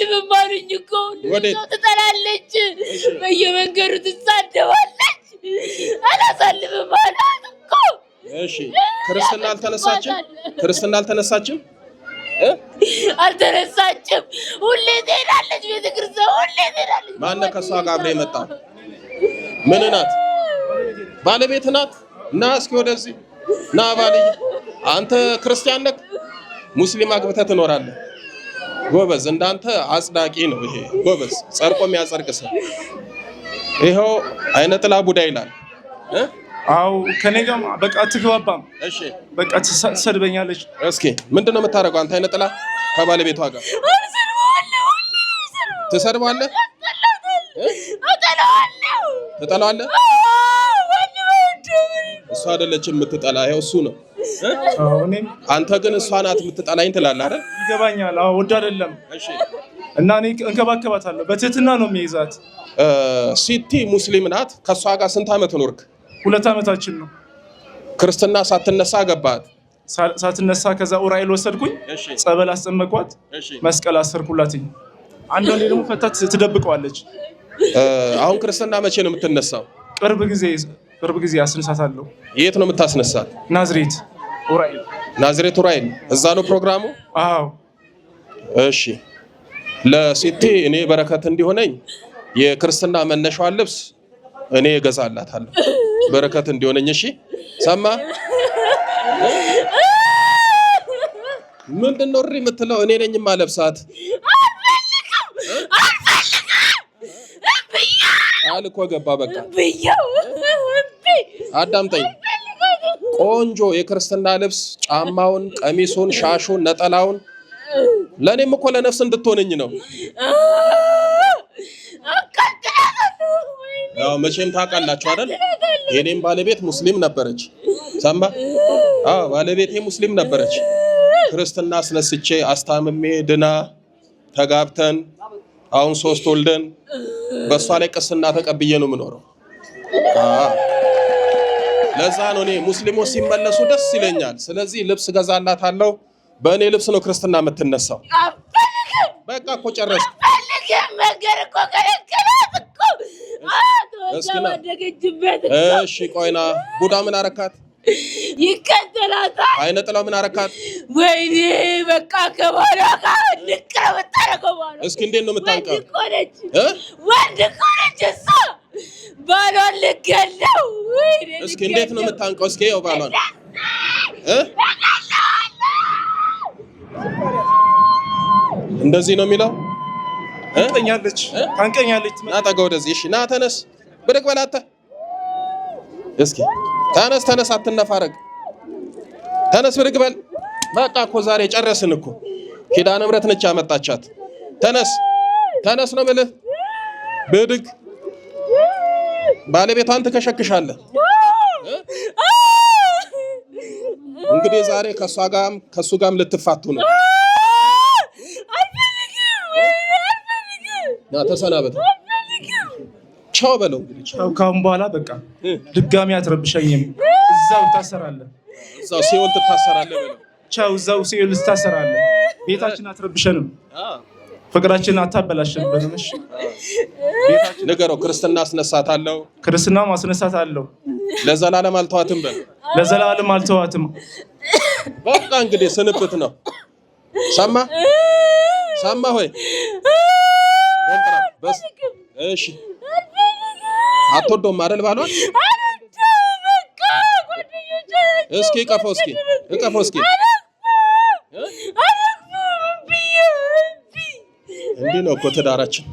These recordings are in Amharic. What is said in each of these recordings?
አላሳልፍም አሉኝ እኮ። ሁሉንም ወዴት? ሰው ትጠላለች፣ በየመንገዱ ትሳደባለች። አላሳልፍም አሏት እኮ። እሺ፣ ክርስትና አልተነሳችም? ክርስትና አልተነሳችም? እ? አልተነሳችም። ሁሌ ትሄዳለች ቤተክርስቲያን፣ ሁሌ ትሄዳለች። ማነው ከእሷ ጋር አብሮ የመጣው? ምን ናት? ባለቤት ናት። ና እስኪ ወደዚህ ና ባልዬ። አንተ ክርስቲያን ነህ? ሙስሊም አግብተህ ትኖራለህ። ጎበዝ፣ እንዳንተ አጽዳቂ ነው ይሄ። ጎበዝ፣ ጸድቆ የሚያጸድቅ ሰው። ይኸው አይነ ጥላ ቡዳ ይላል እ? አዎ፣ ከኔ ጋር በቃ አትግባባም። እሺ፣ በቃ ትሰድበኛለች። እስኪ ምንድን ነው የምታደርገው አንተ አይነ ጥላ ከባለቤቷ ጋር? አልሰድበዋለሁ፣ ሁሌ ነው የምሰድበው። ትሰድባለህ? ያስጠላታል። እጠላዋለሁ። ትጠላዋለህ? አዎ፣ ማንም አይወደውም። እሷ አይደለችም የምትጠላ፣ ይኸው እሱ ነው እ? አዎ፣ እኔም አንተ ግን እሷ ናት የምትጠላኝ ትላለህ አይደል? ይገባኛል። አዎ፣ ወድ አይደለም። እሺ። እና እኔ እንከባከባታለሁ። በትህትና ነው የሚይዛት። ሲቲ ሙስሊም ናት። ከእሷ ጋር ስንት ዓመት ኖርክ? 2 ዓመታችን ነው። ክርስትና ሳትነሳ ገባት። ሳትነሳ ከዛ ኡራኤል ወሰድኩኝ። እሺ። ጸበል አስጠመቋት። እሺ። መስቀል አሰርኩላትኝ። አንዳንዴ ደግሞ ፈታት ትደብቀዋለች። አሁን ክርስትና መቼ ነው የምትነሳው? ቅርብ ጊዜ፣ ቅርብ ጊዜ አስነሳታለሁ። የት ነው የምታስነሳት? ናዝሬት ኡራኤል። ናዝሬት ኡራኤል። እዛ ነው ፕሮግራሙ? አዎ። እሺ። ለሲቲ እኔ በረከት እንዲሆነኝ የክርስትና መነሻዋን ልብስ እኔ እገዛላታለሁ። በረከት እንዲሆነኝ። እሺ፣ ሰማ? ምንድን ነው እሪ የምትለው? እኔ ነኝ የማለብሳት። አልፈልግም፣ አልፈልግም። ቃል እኮ ገባ። በቃ ብየው እምቢ። አዳምጠኝ። ቆንጆ የክርስትና ልብስ ጫማውን፣ ቀሚሱን፣ ሻሹን፣ ነጠላውን ለእኔም እኮ ለነፍስ እንድትሆነኝ ነው። አቃጥላታለሁ። ያው መቼም ታውቃላችሁ አይደል? የኔም ባለቤት ሙስሊም ነበረች። ሰማ? አዎ፣ ባለቤቴ ሙስሊም ነበረች። ክርስትና አስነስቼ አስታምሜ ድና ተጋብተን አሁን 3 ወልደን በእሷ ላይ ቅስና ተቀብዬ ነው የምኖረው። አዎ፣ ለዛ ነው እኔ ሙስሊሞች ሲመለሱ ደስ ይለኛል። ስለዚህ ልብስ ገዛላታለሁ። በእኔ ልብስ ነው ክርስትና የምትነሳው። አልፈልግም። በቃ እኮ ጨረስኩ። አልፈልግም። መንገድ እኮ ከለከላት እኮ። እስኪ ና። ባደገችበት። እሺ ቆይና፣ ቡዳ ምን አረካት? ይከተላታል። አይነ ጥላው ምን አረካት? ወይኔ በቃ ከባሏ ጋር ንቅ ነው የምታደርገው። ባሏ እስኪ እንዴት ነው የምታንቀው? ወንድ እኮ ነች፣ እ? ወንድ እኮ ነች እሷ። ባሏን ልገለው። ወይኔ እስኪ እንዴት ነው የምታንቀው? እስኪ ያው ባሏን እ? እንደዚህ ነው የሚለው? እ? ታንቀኛለች፣ እ? ታንቀኛለች። ና ጠጋ ወደዚህ። እሺ ና ተነስ፣ ብድግ በል አንተ። እስኪ ተነስ፣ ተነስ፣ አትነፋረቅ። ተነስ፣ ብድግ በል። በቃ እኮ ዛሬ ጨረስን እኮ። ኪዳነ ምሕረት ነች ያመጣቻት። ተነስ፣ ተነስ ነው የምልህ። ብድግ። ባለቤቷን ትከሸክሻለህ። እንግዲህ ዛሬ ከሷ ጋርም ከሱ ጋርም ልትፋቱ ነው። አልፈልግም፣ ወይኔ አልፈልግም፣ ና ተሰናበት። አልፈልግም። ቻው በለው እንግዲህ። ቻው። ካሁን በኋላ በቃ ድጋሚ አትረብሸኝም። እዛው ታሰራለህ። እዛው ሲኦል ትታሰራለህ በለው። ቻው፣ እዛው ሲኦል ትታሰራለህ። ቤታችን አትረብሸንም። ፍቅራችን አታበላሽንበትም። እሺ፣ ቤታችን ንገረው። ክርስትና አስነሳታለሁ። ክርስትና ማስነሳት አለው። ለዘላለም አልተዋትም በል። ለዘላለም አልተዋትም። በቃ እንግዲህ ስንብት ነው። ሰማ ሰማ ሆይ በስ እሺ፣ አትወደውም አይደል ባሏን? አልወደውም። በቃ ጓደኞቼ ናቸው። እስኪ እቀፈው፣ እስኪ እቀፈው፣ እስኪ አላቅፍም። እምቢ እምቢ። እንዲህ ነው እኮ ትዳራችን።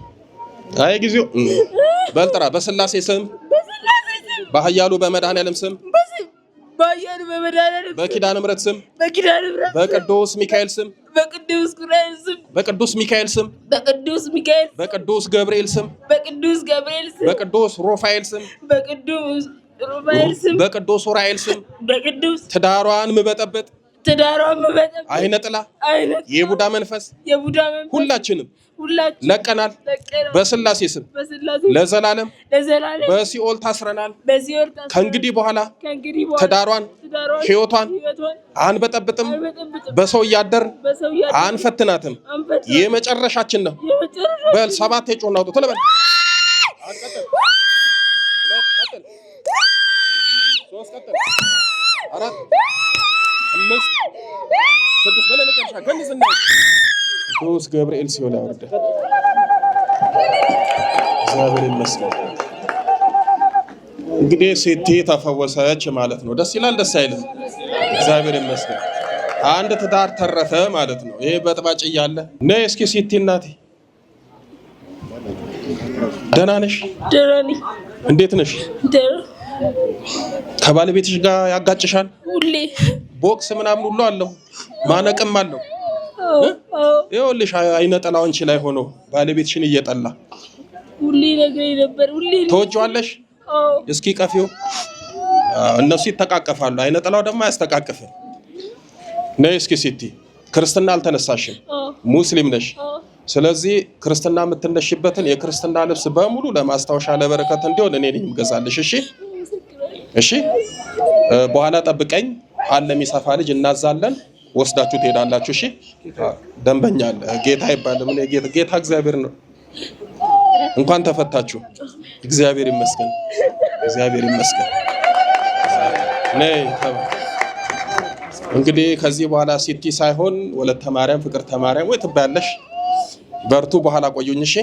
አይ ጊዜው በልጥራ። በስላሴ ስም፣ በስላሴ ስም፣ በኃያሉ በመድኃኔዓለም ስም፣ በኃያሉ በመድኃኔዓለም ስም፣ በኪዳነ ምሕረት ስም፣ በኪዳነ ምሕረት ስም፣ በቅዱስ ሚካኤል ስም፣ በቅዱስ ቁርአን ስም፣ በቅዱስ ሚካኤል ስም፣ በቅዱስ ሚካኤል ስም፣ በቅዱስ ገብርኤል ስም፣ በቅዱስ ገብርኤል ስም፣ በቅዱስ ሩፋኤል ስም፣ በቅዱስ ሩፋኤል ስም፣ በቅዱስ ኡራኤል ስም በቅዱስ ትዳሯን ምበጠበጥ ትዳሯን መበጠበጥ አይነ ጥላ አይነ የቡዳ መንፈስ የቡዳ መንፈስ ሁላችንም ሁላችን ለቀናል። ለቀናል። በስላሴ ስም በስላሴ ለዘላለም ለዘላለም በሲኦል ታስረናል። በሲኦል ታስረናል። ከእንግዲህ በኋላ ከእንግዲህ በኋላ ትዳሯን ትዳሯን ሕይወቷን ሕይወቷን አንበጠብጥም። አንበጠብጥም። በሰው እያደርን በሰው እያደርን አንፈትናትም። አንፈትናትም። የመጨረሻችን ነው። በል 7 ጮና አውጡ። ቶሎ በል። 1 ቀጥል፣ 2 ቀጥል፣ 3 ቀጥል፣ 4 5 6 በል መጨረሻ ገንዝና ቅዱስ ገብርኤል ሲሆን ያወርደ። እግዚአብሔር ይመስገን። እንግዲህ ሴቴ ተፈወሰች ማለት ነው። ደስ ይላል፣ ደስ አይልም? እግዚአብሔር ይመስገን። አንድ ትዳር ተረፈ ማለት ነው። ይሄ በጥባጭ እያለ ነይ እስኪ ሲቲ እናቴ፣ ደህና ነሽ? ደህና ነኝ። እንዴት ነሽ? ደህና። ከባለቤትሽ ጋር ያጋጭሻል? ሁሌ። ቦክስ ምናምን ሁሉ አለው፣ ማነቅም አለው። ይኸውልሽ አይነ ጥላው አንቺ ላይ ሆኖ ባለቤትሽን እየጠላ ሁሌ ነግረኝ ነበር። ሁሌ። ትወጂዋለሽ? እስኪ ቀፊው። እነሱ ይተቃቀፋሉ። አይነ ጥላው ደግሞ አያስተቃቅፍም። ነይ እስኪ ሲቲ፣ ክርስትና አልተነሳሽም፣ ሙስሊም ነሽ። ስለዚህ ክርስትና የምትነሽበትን የክርስትና ልብስ በሙሉ ለማስታወሻ ለበረከት እንዲሆን እኔ ነኝ የምገዛልሽ። እሺ እሺ። በኋላ ጠብቀኝ፣ አለ የሚሰፋ ልጅ እናዛለን፣ ወስዳችሁ ትሄዳላችሁ። እሺ። ደንበኛ አለ፣ ጌታ አይባልም። እኔ ጌታ እግዚአብሔር ነው። እንኳን ተፈታችሁ። እግዚአብሔር ይመስገን። እግዚአብሔር ይመስገን። ነይ እንግዲህ ከዚህ በኋላ ሲቲ ሳይሆን ወለተ ማርያም፣ ፍቅርተ ማርያም ወይ ትባያለሽ። በርቱ። በኋላ ቆዩኝ። እሺ።